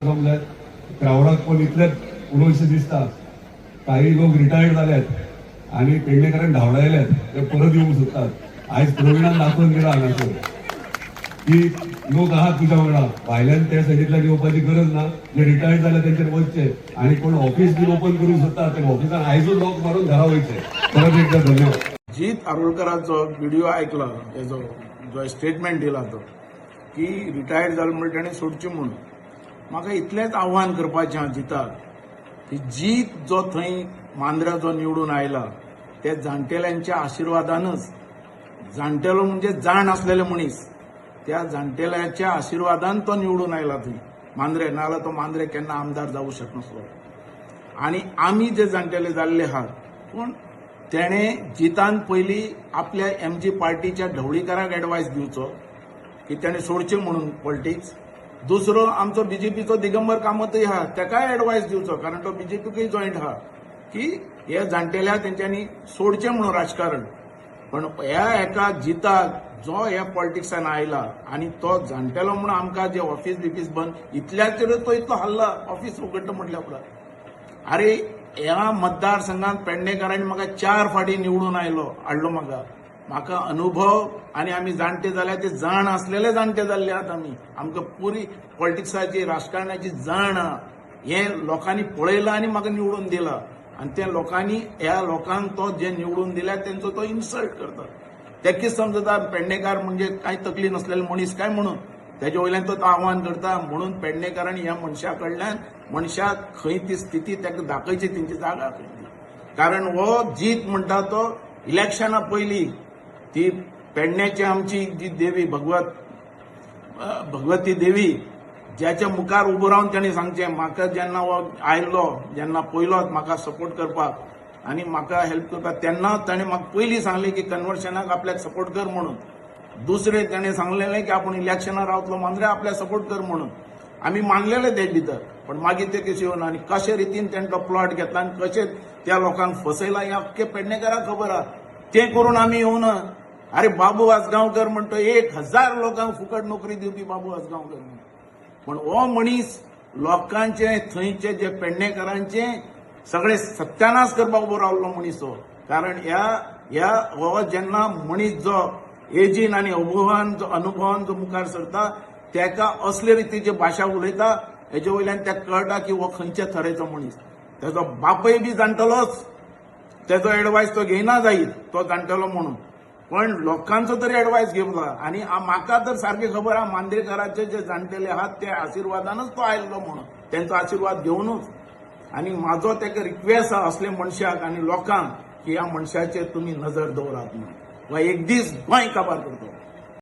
जमल्यात. क्रावडाक पण इतलेच उलोवशें दिसता, काही लोक रिटायर्ड जाल्यात आणि पेडणेकरांक धांवडायल्यात, ते परत येवंक सोदतात. आयज प्रवीणान दाखोवन दिला हांगासर की लोक आहात तुज्या वांगडा. भायल्यान त्या सायडींतल्यान येवपाची गरज ना. जे रिटायर्ड जाले तेंचेर वचचे आणि कोण ऑफिस बीन ओपन करूंक सोदता ते ऑफिसान आयजूच लॉक मारून घरा वयचे. परत एकदा धन्यवाद. जीत आरोलकराचो व्हिडिओ आयकला, तेजो जो स्टेटमेंट दिला तो की रिटायर्ड जालो म्हणून ताणें सोडची म्हणून. म्हाका इतलेंच आव्हान करपाचें आहा जिताक की जीत जो थंय मांद्र्या जो निवडून आयला ते जाणटेल्यांच्या आशिर्वादानच. जाणटेलो म्हणजे जाण आसलेले मनीस. त्या जाणटेल्याच्या आशिर्वादान तो निवडून आयला थंय मांद्रे, नाजाल्यार तो मांद्रे केन्ना आमदार जावं शकनासलो. आणि आमी जे जाणटेले जाल्ले आहात, पूण तेणें जितान पयलीं आपल्या एमजी पार्टीच्या ढवळीकाराक एडवायस दिवचो की तेणें सोडचें म्हणून पॉलिटिक्स. दुसरो आमचो बीजेपीचो दिगंबर कामतय आहा, तेकाय एडवायस दिवचो, कारण तो बीजेपीकय जॉयंट आहा, की हे जाणटेले आहा तेंच्यांनी सोडचें म्हणून राजकारण. पण ह्या एका जिताक जो ह्या पॉलिटिक्सान आयला आनी तो जाणटेलो म्हणून आमकां जे ऑफिस बिफीस बंद इतल्याचेर तो इतलो हल्ला, ऑफिस उगडटा म्हटल्या उपरांत. अरे, ह्या मतदारसंघात पेडणेकारांनी म्हाका चार फाटी निवडून आयलो हाडलो म्हाका. म्हाका अनुभव आनी आमी जाणटे जाल्यार ते जाण आसलेले जाणटे जाल्ले आहात आमी. आमकां पुरी पॉलिटिक्साची, राजकारणाची जाण आहा. हें लोकांनी पळयलां आनी म्हाका निवडून दिला. आनी त्या लोकांनी, ह्या लोकांक तो जे निवडून दिल्या तेंचो तो इन्सल्ट करता. तेकीच समजता पेडणेकार म्हणजे कांय तकली नसलेले मनीस काय म्हणून. तेजे वयल्यान तो आव्हान करता. म्हणून पेडणेकारांनी ह्या मनशा कडल्यान, मनशाक खंय ती स्थिती ताका दाखयची, तेंची जागा खंय ती. कारण हो जीत म्हणटा तो इलेक्शना पयलीं ती पेडण्याची आमची जी देवी भगवत भगवती देवी, ज्याच्या मुखार उबो रावन ताणें सांगचें, म्हाका जेन्ना हो आयलो, जेन्ना पयलोच म्हाका सपोर्ट करपाक आनी म्हाका हेल्प करपाक, तेन्ना ताणें म्हाका पयलीं सांगलें की कन्वर्शनाक आपल्याक सपोर्ट कर म्हणून. दुसरें ताणें सांगलेलें की आपूण इलेक्शनाक रावतलो मांद्रे, आपल्याक सपोर्ट कर म्हणून. आमी मानलेले ते भितर. पण मागीर ते कशें येवन आनी कशे रितीन ताणें तो प्लॉट घेतला आनी कशें त्या लोकांक फसयला हें अख्खे पेडणेकाराक खबर आहा. तें करून आमी येवना. अरे, बाबू आजगांवकर म्हणतो, 1000 लोकांक फुकट नोकरी दिवपी बाबू आजगांवकर म्हणून. पण हो मनीस लोकांचे, थंयचे जे पेडणेकारांचे सगळे सत्यानाश करपाक उबो रावल्लो मनीस हो. कारण ह्या ह्या हो जेन्ना मनीस जो एजीन आनी अनुभवान जो मुखार सरता, तेका असले रितीची भाशा उलयता, हेजे वयल्यान तेका कळटा की हो खंयच्या थरेचो मनीस. तेजो बापय बी जाणटलोच, तेजो एडवायस तो घेयना जायत तो जाणटेलो म्हणून, पण लोकांचो तरी एडवायस घेवला. आनी म्हाका तर सारकें खबर आहा, मांद्रेकाराचे जे जाणटेले आहात ते आशिर्वादानच तो आयल्लो म्हणून, तेंचो आशिर्वाद घेवनूच. आनी म्हाजो तेका रिक्वेस्ट आहा असले मनशाक आनी लोकांक की ह्या मनशाचेर तुमी नजर दवरात म्हणून, वा एक दीस गोंय काबार करतलो.